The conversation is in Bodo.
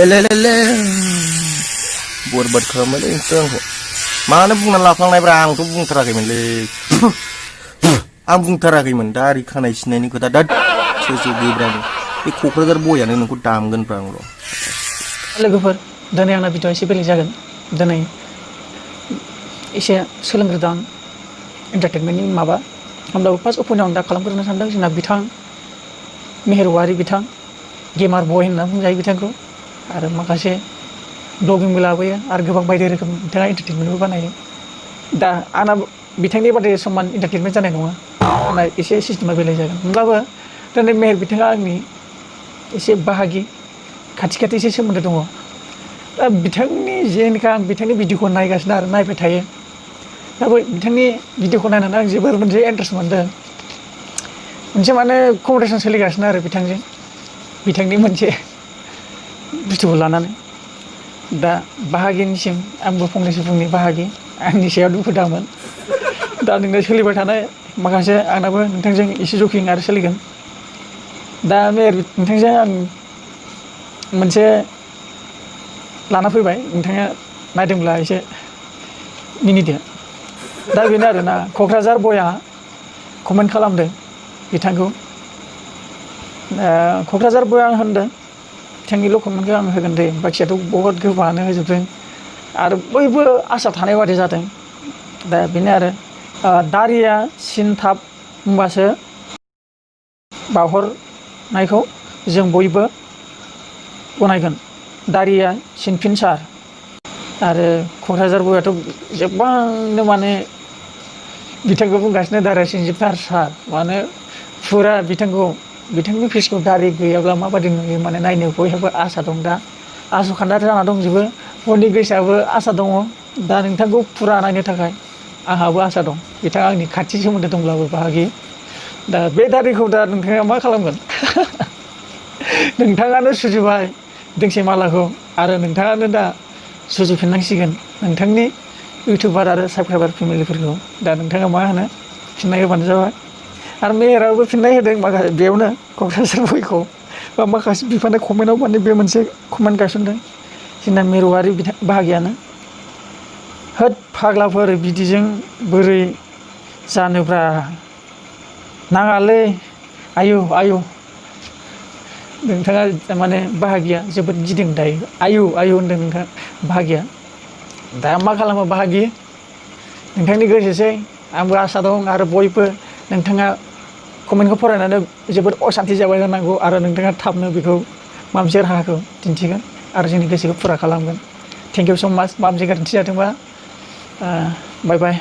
ले buat kemana itu mana bunga lapang naik berang tuh bunga terakhirnya ambung terakhirnya dari karena isinya ini kita dad sesuatu berani ini kukredar boyan ini aku damgan berang lo लोगोफोर दिनै आंना भिडिअ एसे बेलेग जागोन दिनै एसे सोलोंग्रोदों आं एन्टारटेनमेन्टनि माबा होमब्लाबो फार्स्ट अपेनिंआव आं दा खालामग्रोनो सानदों जोंना बिथां मेहेरवारि बिथां गेमार बय होनना बुंजायो बिथांखौ आरो माखासे ब्लगिंबो लाबोयो आरो गोबां बायदि रोखोम बिथाङा एन्टारटेनमेन्टबो बानायो दा आंना बिथांनि बादि समान एन्टारटेनमेन्ट जानाय नङा आंना एसे सिस्टेमा बेलेग जागोन होमब्लाबो दिनै मेहेर बिथाङा आंनि एसे बाहागि खाथि खाथि एसे सोमोन्दो दङ दा बिथांनि जेनेखा आं बिथांनि भिडिअखौ नायगासिनो आरो नायबाय थायो दा बै बिथांनि भिडिअखौ नायनानै आं जोबोर मोनसे इन्टारेस्ट मोनदों मोनसे माने कम्पिटिसन सोलिगासिनो आरो बिथांजों बिथांनि मोनसे बुस्थुखौ लानानै दा बाहागिनिसिम आंबो फंनैसो बुंनि बाहागि आंनि सायाव दुखु दामोन दा नोंनो सोलिबाय थानाय माखासे आंनाबो नोंथांजों एसे जकिं आरो सोलिगोन दा नोंथांजों आं मोनसे लाना फैबाय नोंथाङा नायदोंब्ला एसे मिनिदो दा बेनो आरोना क'क्राझार बया कमेन्ट खालामदों बिथांखौ क'क्राझार बया होनदों बिथांनिल' कमेन्टखौ आं होगोन दे बाखियाथ' बहुत गोबाङानो होजोबदों आरो बयबो आसा थानाय बादि जादों दा बेनो आरो दारिया सिनथाब होनबासो बावहरनायखौ जों बयबो गनायगोन दारिया सिनफिनसार आरो क'क्राझार बयाथ' गोबांनो माने बिथांखौ बुंगासिनो दारिया सिनफिनसार सार माने फुरा बिथांनि फेसखौ दारि गैयाब्ला माबादि नुयो माने नायनो बयहाबो आसा दं दा आसुखान्दा जाना दंजोबो बयनि गोसोआबो आसा दङ दा नोंथांखौ फुरा नायनो थाखाय आंहाबो आसा दं बिथाङा आंनि खाथि सोमोन्दो दंब्लाबो बाहागि दा बे दारिखौ दा नोंथाङा मा खालामगोन नोंथाङानो सुजुबाय दोंसे मालाखौ आरो नोंथाङानो दा सुजुफिननांसिगोन नोंथांनि इउटुबार आरो साबस्क्राइबार फेमिलिफोरखौ दा नोंथाङा मा होनो फिननाय होबानो जाबाय आरो मेहेराबो फिननाय होदों माखासे बेयावनो क'क्राझार बयखौ बा माखासे बिफानि कमेन्टआव माने बे मोनसे कमेन्ट गायसनदों जोंना मिरुवारि बाहागियानो होद फाग्लाफोर बिदिजों बोरै जानोब्रा नाङालै आयु नोंथाङा माने बाहागिया जोबोद गिदों दायो आयु होनदों नोंथाङा बाहागिया दा मा खालामो बाहागि नोंथांनि गोसोसै आंबो आसा दं आरो बयबो नोंथाङा कमेन्टखौ फरायनानै जोबोद असान्ति जाबाय जानांगौ आरो नोंथाङा थाबनो बेखौ माबा मोनसे राहाखौ दिन्थिगोन आरो जोंनि गोसोखौ फुरा खालामगोन थेंक इउ स' माच माबा मोनसे गोरोन्थि जादोंबा बाय बाय